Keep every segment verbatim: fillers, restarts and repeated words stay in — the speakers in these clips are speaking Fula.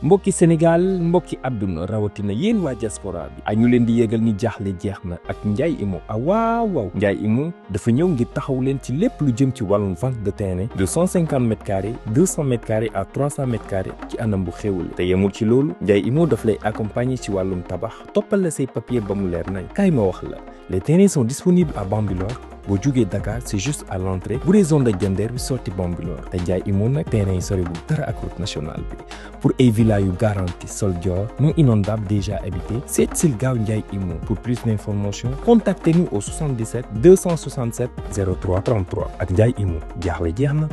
Mbokki Sénégal, mbokki àdduna, rawatina yéen waa diaspora bi, a ñu leen di yëgal ni jaaxle jeex na ak Ndiaye Imo. Ah waaw waaw, Ndiaye Imo dafa ñëw ngir taxaw leen ci lépp lu jëm ci wàllum vente de terrain, de cent cinquante mètres carrés, deux cents mètres carrés à trois cents mètres carrés, ci anam bu xéwale. Te yemul ci loolu, Ndiaye Imo daf lay accompagner ci wàllum tabax, toppal la say papier ba mu leer nañ. Kaay ma wax la, les terrains sont disponibles à Bambilor. Boo jugee Dakar, c'est juste à l'entrée, bu dee zone de Diender bi, sortie Bambilor. Te Ndiaye Imo nag, terrain yi soriwul dara ak route nationale bi. Pour ay villa yu garanti, sol Dior, non inondable, déjà habité, seet sil gaaw Ndiaye Imo. Pour plus d'informations, contactez-nous au soixante-dix-sept deux cent soixante-sept zéro trois trente-trois. Ak Ndiaye Imo, jaaxle jeex na.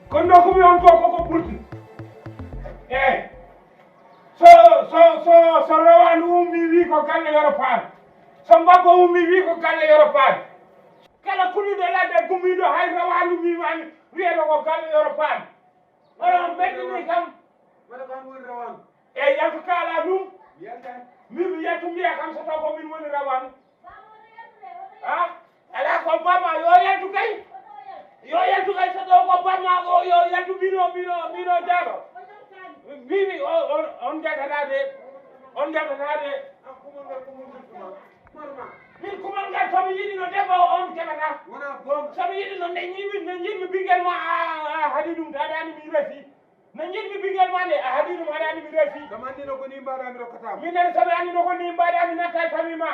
Kono ɗo ko mi on ko koko ɓurti. E so so so so rawandu ummi wi ko galle yoro paami. So mbabba ummi wi ko galle yoro paami. Kala kunuɗo ladde gummiɗo hay rawandu mimani, wiyata ko galle yoro paami. Oɗon beddini kam. Mbaɗa ko an woni rawandu. Eyyi, yaltu kaala ɗum. Yaltan. Min mi yaltu mbiya kam so taw ko min woni rawandu. A ala ko bamma yo yaltu kay. Yo yaltu kay so taw ko bamma o yo yaltu, mino mino mino jaaro. Mbimi o on on jatata de. On jatata de. Min kumal ngal so mi yiɗino debbo o on keɓata. Wona boom. So mi yiɗino nde ñiimi nde ñiimi ɓinngel ma a haɗi ɗum daɗani mi resi. No njiɗmi ɓinngel ma nde a haɗi ɗum haɗani mi resi. Somi anndino ko ni mbaɗa mi rokkata. Min nene somi anndino ko ni mbaɗa mi natta e famille ma.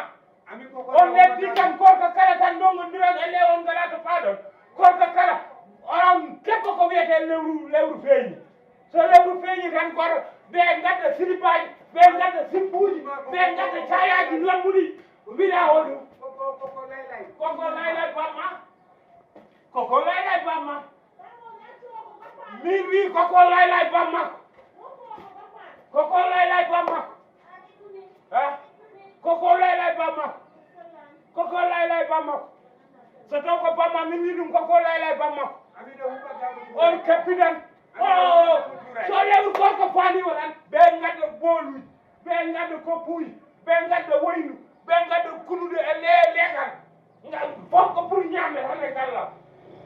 Amin ko on leddi kam gorko kala tan ndongondiron e le on ngala to paɗon. Gorko kala on kebbo ko wiyete lewru lewru feeñi. So lewru feeñi tan goto ɓe ngadda silibaji, ɓe ngadda sippuji, ɓe ngadda cayaji lammuɗi. Mbiɗa hoɗum. Koko laylay. Koko laylay bamma. Koko laylay bamma. Min wi koko laylay bamma. Koko laylay bamma. Ha? Koko laylay bamma. Koko laylay bamma. So taw ko bamma min wi ɗum koko laylay bamma. On keppidan. O so lewru gorko faani waɗan ɓe ngadda booluji, ɓe ngadda koppuji, ɓe ngadda waynu, ɓe ngadda kunude e le legal. Ngal fof ko pour ñaamde tan e galla.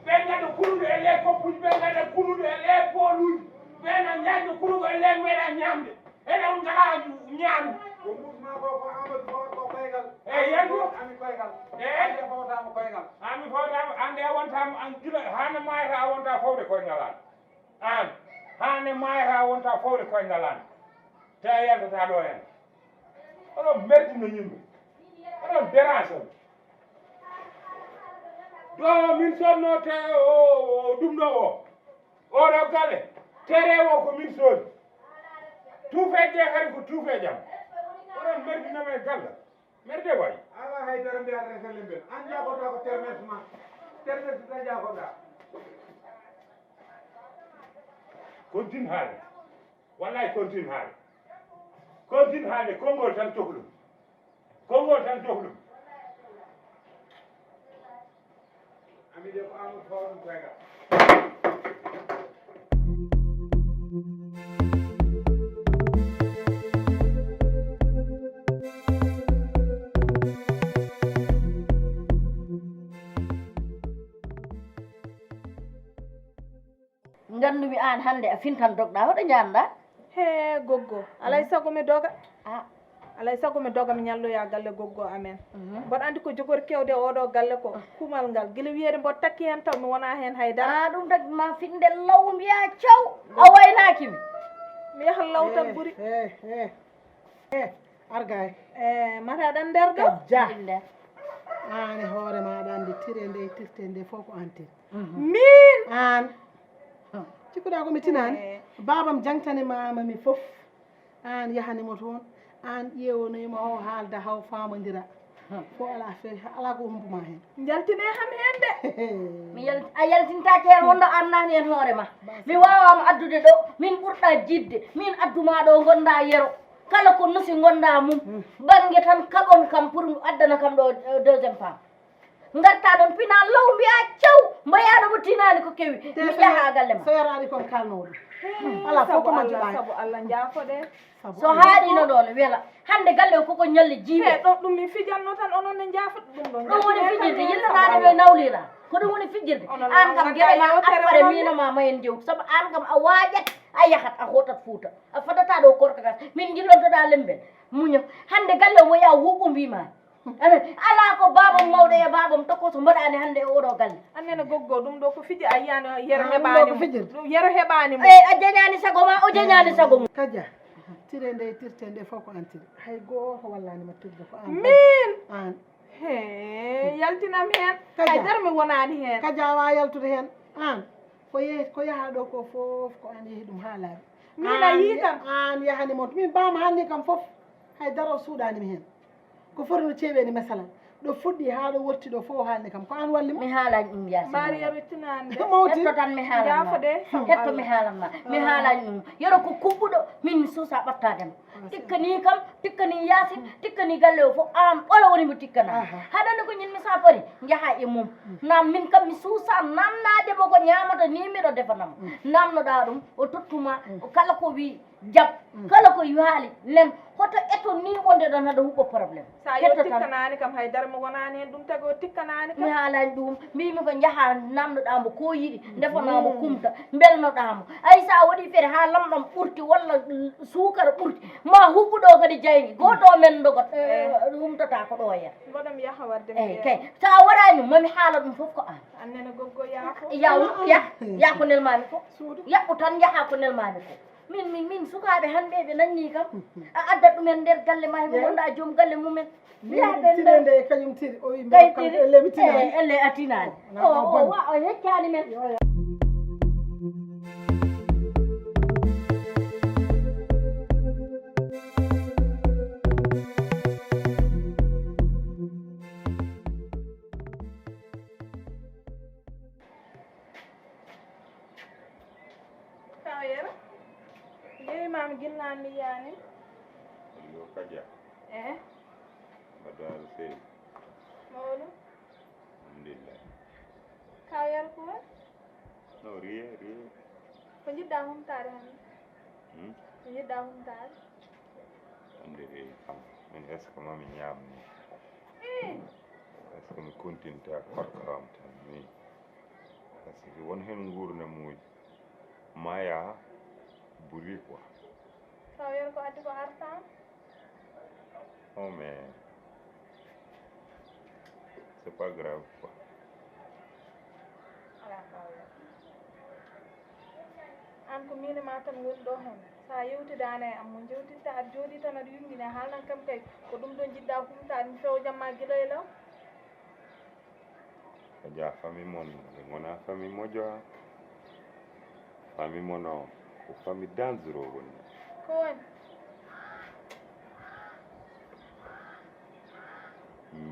Ɓe ngadda kunude e le koppuji, ɓe ngadda kunude e le booluji, ɓe na ñaamde kunugo e le meeɗa ñaamde. Ene on ngala ñaamde. Ko mbuus ma ko ko Amadou ko ko koygal. E yandu. Ami koygal. E. Ande fawtama koygal. Ami fawtama ande a wontama an gila hana mayata a wonta fawde koygal an. An hane mayata a wonta fawde koygal an. Te a yaltata ɗo hen. Oɗon merdino yimɓe. Oɗon dérange on. Ɗo min sodno te o ɗum ɗo o. Oɗo galle tere o ko min sodi. Tuufeje kadi ko tuufeje am. Oɗon merdinama e galle. Merde way. Ala hay dara mbiya rese lembel. An jagoɗa ko termes ma. Termes ta jagoɗa. Continue haale. Wallahi continue haale. Continue haale, konngol tan cohlum. Konngol tan cohlum. Ami de ko Amadou Fawa ɗum koyga. Nganndu-mi aan hannde a fintan dogɗaa, hoɗo njaanɗaa? Hee, Goggo, alay sago mi doga. Ah. Alay sago mi doga, mi ñalloya galle Goggo amen. Mhm. Mboɗo anndi ko jogori kewde oɗo galle ko kumal ngal. Gila wiyeede mboɗo takki heen taw mi wonaa heen hay dara. Ah, ɗum tagi ma fiɗnde law mbiyaa caw, a waynaaki mi. Mi yaha law tan ɓuri. Hee, hee. E argay. E mata ɗan nder ɗo? Ka ja. Nder. Aan e hoore ma aɗa anndi tire nde e tirte nde fof ko aan tiri. Min? Aan. Cikkuɗa ko mi tinaani? Eh. Baabam jangtani ma mi fof. Aan yahani mo toon. Aan ƴeewonoyi mo o haalda haw faamondira. Fof ala feewi, ala ko humpuma heen. Njaltine ham heen de. Mi yal-, a yaltintaake heen wonno aan naani heen hoore ma. Mi waawaama addude ɗo, min ɓurɗaa jiɗde, min adduma ɗo ngonɗaa yero. Kala ko nusi ngonɗaa mum, bannge tan kaɓon kam pour addana kam ɗo, eh, deuxième femme. Ngartaa ɗon pinaa law mbiyaa caw, mbayaano mo tinaani ko kewi. Mi yaha galle ma. So yaraani kon kalnooɗo. Alaa fof ko majjuɗaa. Sabu Allah njaafo de. So haaɗiino ɗoon wela. Hannde galle o koko ñalli jiiɓe. He ɗo ɗum mi fijanno tan onon ne njaafo ɗum ɗon. Ɗum woni fijirde, yillanaade ɓe nawlira. Ko ɗum woni fijirde. Aan kam geɗe ma appare miino ma ma en jew. Sabu aan kam a waajat, a yahat, a hootat Fuuta. A fadataa ɗo korka gas. Min njillontoɗaa lembel. Muño. Hannde galle o mo yaa huuɓo mbiima. Amen. Alaa ko baabam mawɗo e baabam tokko so mbaɗaani hannde e oɗo galle. Annene goggo ɗum ɗo ko fiji a yiyano yero heɓaani mo. Ɗum yero heɓaani mo. E a jañaani sago ma, o jañaani sago mum. Kaja, tire nde tirte nde fof ko an tiri. Hay gooto wallaani ma tirde ko an. Min? An. He, yaltinam heen. Kaja. Hay dara mi wonaani heen. Kaja a waawaa yaltude heen. An. Ko yehi, ko yahaa ɗo ko fof ko an yehi ɗum haa laaɓi. Min a yii kam. An yahani mo. Min baama haalni kam fof. Hay dara o suuɗaani mi heen. Ko foti no ceeɓeni masalan. Ɗo fuɗɗi haa ɗo wotti ɗo fof haalni kam. Ko an walli mo? Mi haalani ɗum yaasi. Mariya ruttinani de. Mawti. Hetto tan mi haalan ma. Jaafo de. Hetto mi haalan ma. Mi haalani ɗum. Yoro ko kuɓɓuɗo, min mi suusa ɓattaade ma. Tikkani kam, tikkani yaasin, tikkani galle o fof. An ɓolo woni mo tikkana. Haɗani ko ñin mi sapori, njaha e mum. Nam min kam mi suusa namnaade mo ko ñaamata ni miɗo defana mo. Namnoɗaa ɗum, o tottuma, o kala ko wi, jab, kala ko yuhaali, nen, hoto eto ni wonde ɗon haɗa huɓɓo problème. Sa yo tikkanaani kam hay dara mo wonaani heen, ɗum tagi o tikkanaani kam. Mi haalani ɗum, mbimi ko njaha namnoɗaa mo ko yiɗi, ndefanaa mo kumta, mbelnoɗaa mo. Ay sa waɗi feere haa lamɗam ɓurti walla suukara ɓurti, ma huɓɓu ɗo kadi jayni, gooto o men ndogot, humtata ko ɗo yer. Mboɗo mi yaha wadde mi. Eyi, kay. Sa waɗani, mami haala ɗum fof ko an. Annene goggo yaako. Yaw, ya, ya ko nelmami ko. Yaɓɓu tan yaha ko nelmami ko. Min, min, min sukaaɓe hannde ɓe nanni kam. A addat ɗumen nder galle ma, heɓe ngonɗa joom galle mumen. Wiyaɓe tiri nde kañum tiri, o wi mbaɗa kam elle mi tinaani. Eyi, elle a tinaani. O, o, wa, o yeccani men. Kaw Yero, njeeyi maami ginnaaw mi yiyaani. Yo Kaja. Eh? Mbaɗɗo Alla seydi. Mawɗo. Alhamdulillah. Kaw Yero ko? No, rien, rien. Ko njiɗɗaa humtaade hannde? Hmm? Ko njiɗɗaa humtaade? Hannde de kam, min est-ce que mami ñaam ni? Eh. Est-ce que mi continta korka am tan ni? Parce que won heen nguurnamuuji maya buri quoi. Taw yer ko addi ko artan? Oh mais c'est pas grave quoi. Ala problème. An ko miin e ma tan woni ɗo heen. So a yewtidaani e am, mo njewtitta aɗa jooɗii tan aɗa yummina, haalnan kam kay ko ɗum ɗo njiɗɗa humtaade, mi fewjam ma gila e law. Kaja, famille mon ɓe ngonaa famille moƴƴo. Famille mon o ko famille dangereux woni. Ko woni?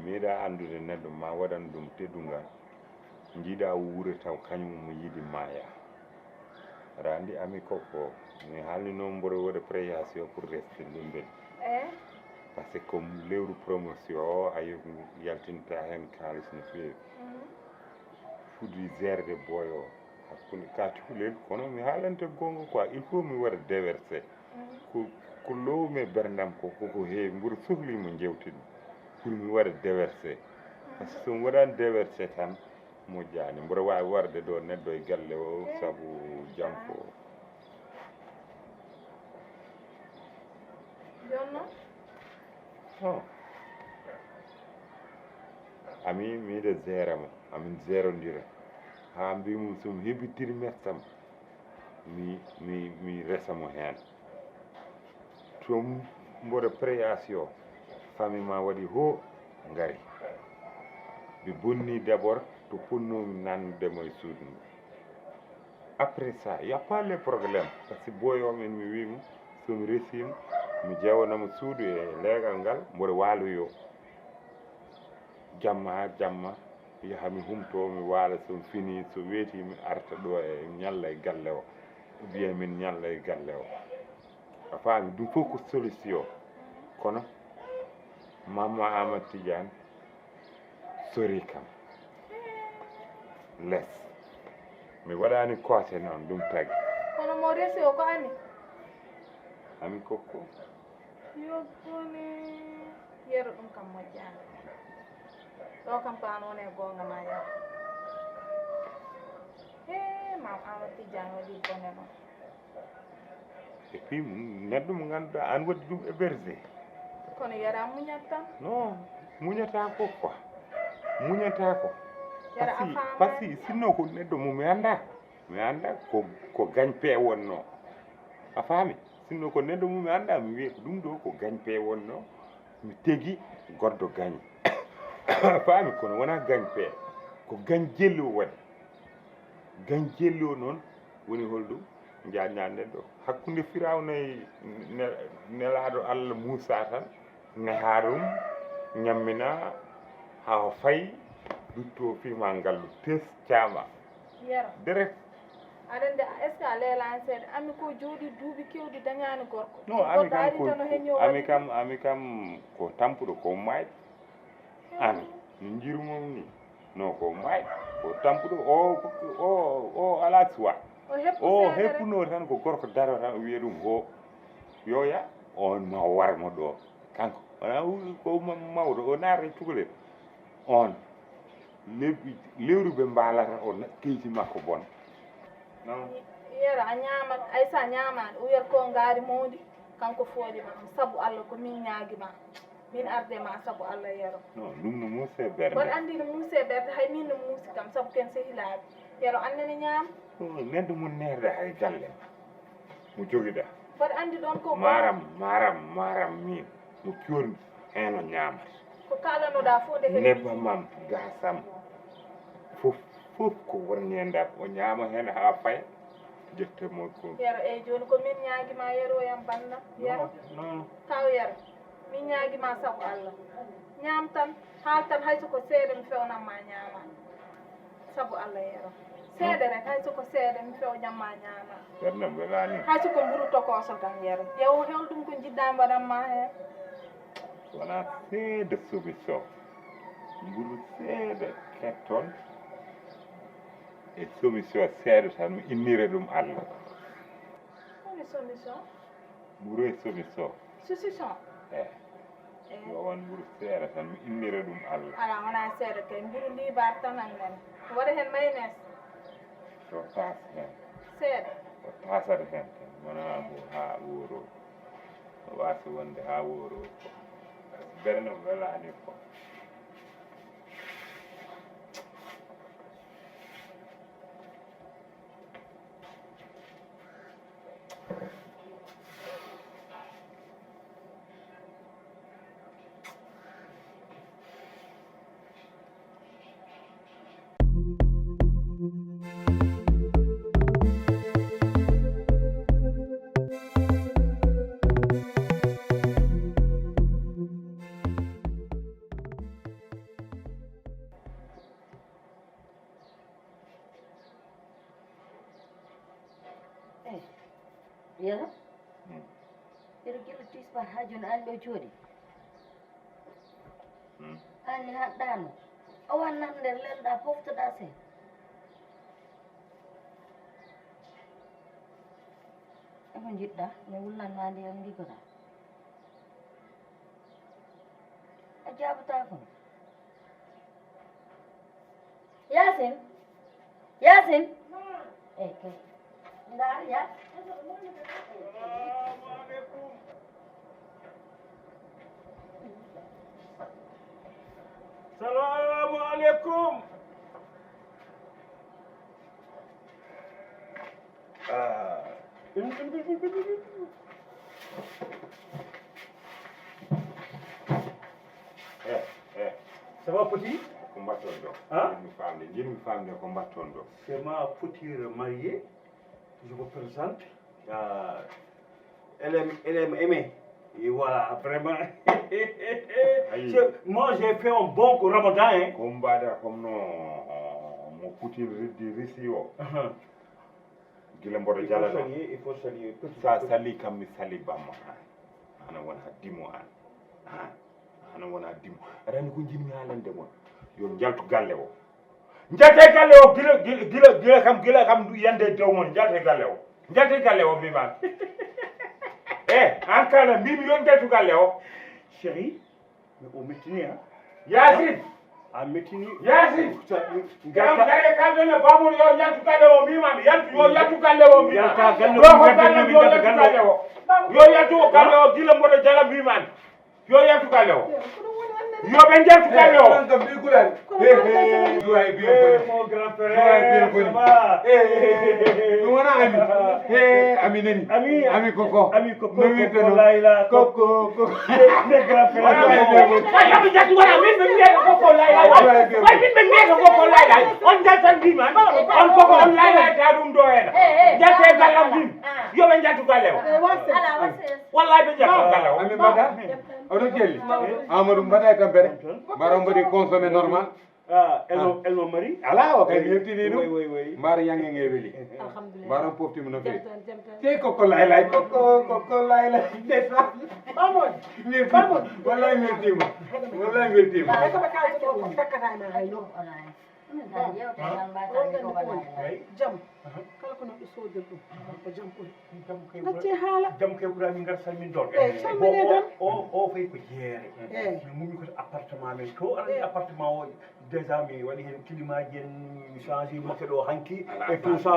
Meeɗa anndude neɗɗo ma waɗan ɗum teddungal, njiɗa wuure taw kañum omo yiɗi maya. Aɗa anndi ami koko mi haalni noon mboɗo waɗa préation pour reste ndun ɓen. Eh? Parce que comme lewru promotion o a yaltinta heen kaalis no feewi. Mhm. Fuddi gérde boy o hakkunde ka cukalel, kono mi haalante goonga quoi, il faut mi waɗa déverser. Mhm. Ko, ko lowmi e berndam ko, koko heewi, mboɗo sohli mo jewtimi pour mi waɗa déverser. Parce que so mi waɗaani déverser tan, moƴƴaani. Mboɗo waawi warde ɗo neɗɗo e galle o sabu jam ko. Jonno? Oh. Ami miɗo géré mo, amin gérondira. Haa mbi mum so mi heɓi trimestre am, mi, mi, mi resa mo heen. Toon mboɗo préation, famille ma waɗi ho ngari. Ɓe bonni d'abord to ponnomi nannude mo e suudu ndu. Après ça, y a pas les problèmes. Parce que boy o men mi wimo, so mi resimo, mi jewanamo suudu e leegal ngal, mboɗo waaloyo. Jamma haa jamma, yaha mi humto, mi waala, so mi fini, so weeti, mi arta ɗo e, mi ñalla e galle o. Ou bien min ñalla e galle o. A faami, ɗum fof ko solution. Kono Mama Amadou Tidiane sori kam. Les. Mi waɗaani koote noon, ɗum tagi. Kono mo resi o ko ami? Ami kokko. Yo bone. Yero ɗum kam moƴƴaani. Ɗo kam ko an woni e goonga ma yero. He, Mama Amadou Tidiane waɗi bone noon. Et puis, neɗɗo mo ngannduɗaa an waɗi ɗum hébergé. Kono yara muñat tan. Non, muñata ko quoi. Muñata ko. Yara a faamaani. Parce que, parce que sinno ko neɗɗo mo mi anndaa. Mi anndaa ko, ko gagne-pain wonnoo. A faami? Sinno ko neɗɗo mo mi anndaa, mi wiya ko ɗum ɗo ko gagne-pain wonnoo. Mi tegi goɗɗo gagne. A faami? Kono wonaa gagne-pain. Ko gagne-jelli o waɗi. Gagne-jelli o noon woni holɗum? Njaajnaa neɗɗo. Hakkunde Firawna e ne-, nelaaɗo Allah Muusaa tan, nehaa ɗum, ñamminaa, haa o fayi, duttoo fiima ngallu, tes, caama. Yero. Deret. Aɗa anndi, est-ce que a leelaani seeɗa? Ami ko jooɗi duuɓi keewɗi dañaani gorko. Non, so ami goɗɗo kam ari ko, tan o heññoo ami waɗi kam, ɗum. Ami kam ko tampuɗo ko maayɗo. Ami, no njiru mum ni. No ko maayɗo, ko tampuɗo, o, o, o alaa suwa. O heppu o seeɗa rek. Heppuno tan ko gorko daro tan, o wiya ɗum ho. Yo ya, on ma war mo ɗo. Kanko, wona wu-, ko ma-, mawɗo, o naata e cukalel. On, lebbi, lewru ɓe mbaalata, o na-, keyti makko bon. Non. Yero, a ñaamat, ay so a ñaamaani, o wiyata ko ngaari mawndi, kanko fooɗi ma, sabu Allah ko min ñaagi ma. Min arde ma sabu Allah yero. Non, ɗum no muusi e ɓernde. Mboɗo anndi no muusi e ɓernde, hay min no muusi kam, sabu ken sehilaaɓe. Yero, aan nene ñaam. Oh, neɗɗo mo neerɗa hay galle. Mo jogiɗa. Mboɗo anndi ɗon ko maaram, maaram, maaram min. Mo coorndi, heen o ñaamata. Ko kaalanoɗaa fof nde heɓi. Nebbam am, gaasam. Fof, fof ko woni e nder. O ñaama heen haa faya. Jette mo ko. Yero, eyi jooni ko min ñaagi ma, yero yam bannda. Yero. Non, non. Kaw yero. Min ñaagi ma sabu Allah. Ñaam tan, haal tan, hay so ko seeɗa mi fewnan ma ñaama. Sabu Allah yero. Seeɗa rek, hay so ko seeɗa mi fewnan ma ñaama. Ɓernde am welaani. Hay so ko mburu tokooso tan yero. Yew hol ɗum ko njiɗɗa mbaɗan ma heen. Wonaa seeɗa somi so. Mburu seeɗa ketton. E somi so seeɗa tan mi innira ɗum Allah. Woni somi so? Mburu e somi so. Sosi so? Eh. Eh. Yo won mburu seeɗa tan, mi innira ɗum Allah. Alaa, wonaa seeɗa kay. Mburu liibaar tan anndani. Waɗa heen mayonnaise? Yo taas heen. Seeɗa? O taasata heen tan. Wonaa mbo haa wooroo. O waasi wonde haa wooroo ko. Bere no welaani ko. Eh, Yero? Hmm. Yero, gila tisbaar haa jooni aan ɗo jooɗi. Hmm. Aan ni haɗɗaano. A wannat nder lelɗa poftoɗa se. Eko njiɗɗa, mi wullan ma ndiyam ngigoɗa. A jaabataako. Yaasin! Yaasin! Eey, kay. Ndaar, yaa. Salaamu aleykum. Ah. Eh, eh. Ça va, petit? Ko mbatton ɗo? Hein? Jiɗmi famde, jiɗmi famde ko mbatton ɗo. C'est ma future mariée. Je vous présente. Euh, elle est, elle est aimée. Et voilà, vraiment. Aïe. Je, moi, j'ai fait un bon ramadan, hein. Ko mbaɗa comme no mo Poutine riddi Russie o. Uh-huh. Gila mboɗo jalano. Sa sali kam mi sali bamma an. Ana wona dimo an. An. Ana wona dimo. Aɗa anndi ko jinmi haalande mon. Yo njaltu galle o. Njalte galle o gila gila gila kam gila kam yande dow mon njalte galle o. Njalte galle o mbima. E an kala mbimi yo njaltu galle o. Chéri. Mais o mettini ha. Yacine. A mettini. Yacine. Kam kare kalde no bamon yo yaltu galle o mbimami yaltu yo yaltu galle o mbimami. Yalta galle o mbimami yaltu galle o. Yo yaltu o galle o gila mboɗo jala mbimami. Yo yaltu galle o. Yo ɓe njaltu galle o. Onon kam mbi gulani. He he. Duwa e biyo boni. Mon grand frère. Duwa e biyo boni. He he. Ɗum wona ami. He ami nani. Ami. Ami koko. Ami koko. No wiyete no? Koko layla. Koko koko. Ne grand frère. Ay aɓe jatti wona min ɓe mbiyata koko layla. Ay min ɓe mbiyata koko layla. On jaltan mbima on koko on layla ta ɗum ɗo ena. Jalte gallam mbim. Yo ɓe njaltu galle o. Wallahi ɓe njaltu galle o. Ami mbaɗa. Oɗo jelli. Amadou mbaɗa e tampere. Mbaɗa mbaɗi consommé normal. Ah, elmo elmo mari. Ala o kay mi heptini ɗum. Mbaaro yange nge weli. Alhamdulillah. Mbaaro poftima no fewi. Te koko lay lay koko koko lay lay. Ndesa. Bamon. Bamon. Wallahi mi heptima. Wallahi mi heptima. Ay ko ba kay ko takkata ma hay no. Jam. Kala ko neɗɗo soodiri ɗum ko jam ɓuri. Gacce haala. Jam kay ɓura min ngar salmin ɗon. Eyi salmine tan. O o fay ko jeere. Eyi. Min mumi ko appartement men to aɗa andi appartement o déjà mi waɗi hen climat ji en mi change moke ɗo hanki. Et tout ça.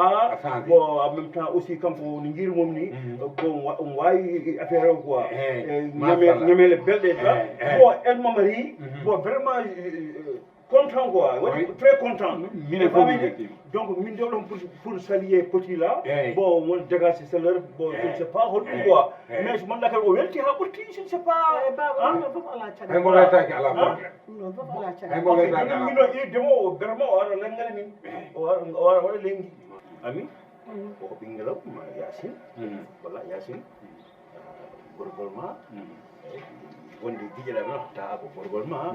Bon en même temps aussi kanko no jiiri mom ni. Bon omo wawi affaire o quoi. Ñamele belɗe. Bon en mamari. Bon vraiment. Content quoi, waɗi très content. Mine fof mi weltima. Donc min ɗo ɗon pour pour saluer petit là. Bon won dégage chaleur bon je ne sais pas holɗum quoi. Mais so manɗa kadi o welti ha ɓurti je ne sais pas. Baba ɗum ɗon fof ala caɗe. Hay mo weltaki ala problème. Ɗum ɗon fof ala caɗe. Hay mo weltaki ala problème. Mino irde mo o garma o ara langal min. O ara o ara waɗa lengi. Ami. O ko ɓinguelam. Yasin. Walla Yasin. Gorgol ma. Wonde giƴeɗa men hotta ko gorgol ma.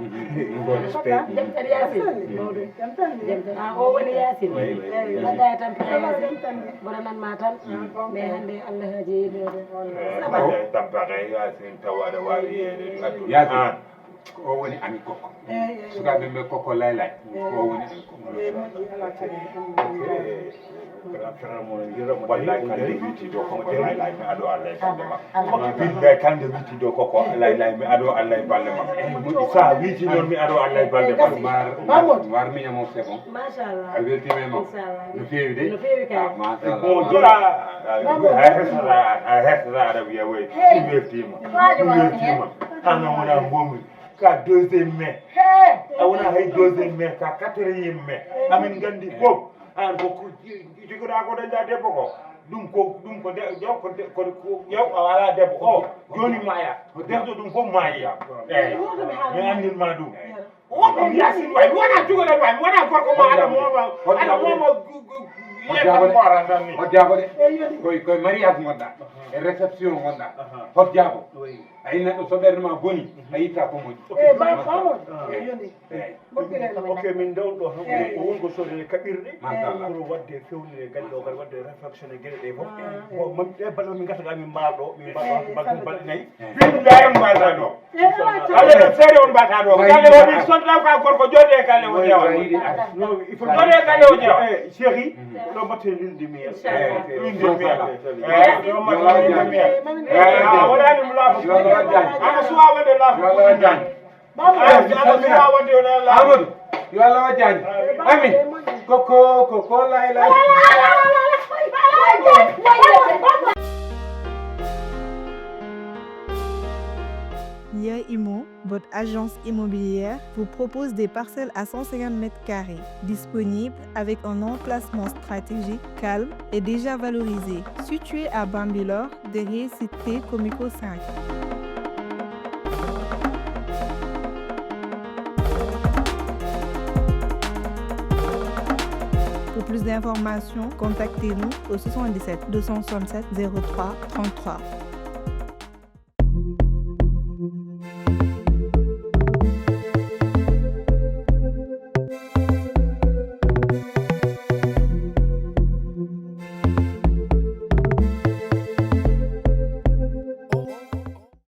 Respect. Jam tan yasin. Jam tan. Ah o woni yasin. Mbaɗa e tampere yasin. Mboɗo nanma tan. Mais hannde allah haaji yiɗode. Tampere yasin tawa aɗa wawi yeede. Yasin. O woni ami kokko. Sukaaɓe ɓe kokko laylay. O woni ami kokko. Wallahi kande witi ɗo koko laylay mi ado allah e bande makko. Billahi kande witi ɗo koko laylay mi ado allah e bande makko. Sa witi noon mi ado allah e bande makko. Mar mar miñamo c'est bon. Machallah. A weltima e makko. No fewi de. No fewi kay. Machallah. A hesata aɗa wiya woy mi weltima. Mi weltima. Ana wona mbomri. Ka deuxième mai. A wona hay deuxième mai ka quatrième mai. Amin gandi fof. An ko jogoɗa ko dañda debbo ko. Ɗum ko ɗum ko ƴew ko ƴew a wala debbo o. Joni maya. Defto ɗum fof mayiya. Eyyi. Mi andinma ɗum. Wonɗum yasin way mi wona jogoɗen way mi wona gorko ma aɗa moma aɗa moma. Yetan ko aran tan ni. Hojjabo de. Koye koye mariage gonɗa. E réception gonɗa. Hojjabo. A yi neɗɗo so ɓernde ma boni a yitta ko moƴƴi. E ba famon. Yoni. Ok min ndewno ɗo tan ko woni ko sodene kaɓirɗe. Pour wadde fewnire galle o kadi wadde réflexion e gueɗe ɗe fof. Bon mam ɗe balɗe min gasa ga min mbaɗo min mbaɗo balɗe balɗe nayyi. Billahi mbaɗa ɗo. Alla no seede on mbata ɗo galle o min sonta ka gorko jooɗe galle o ƴeewa. Jooɗe galle o ƴeewa. Chéri. Ɗo mbatte linde mi. Linde mi. Ɗo mbatte linde mi. A waɗani mo laafa. Ama suwa waɗde laafa. Amadou yo allah wajjani. Ami koko koko lay lay. Ya Imo, votre agence immobilière, vous propose des parcelles à cent cinquante mètres carrés, disponibles avec un emplacement stratégique, calme et déjà valorisé. Situé à Bambilor, derrière Cité Comico cinq. Pour plus d'informations, contactez-nous au soixante-dix-sept deux cent soixante-sept zéro trois trente-trois.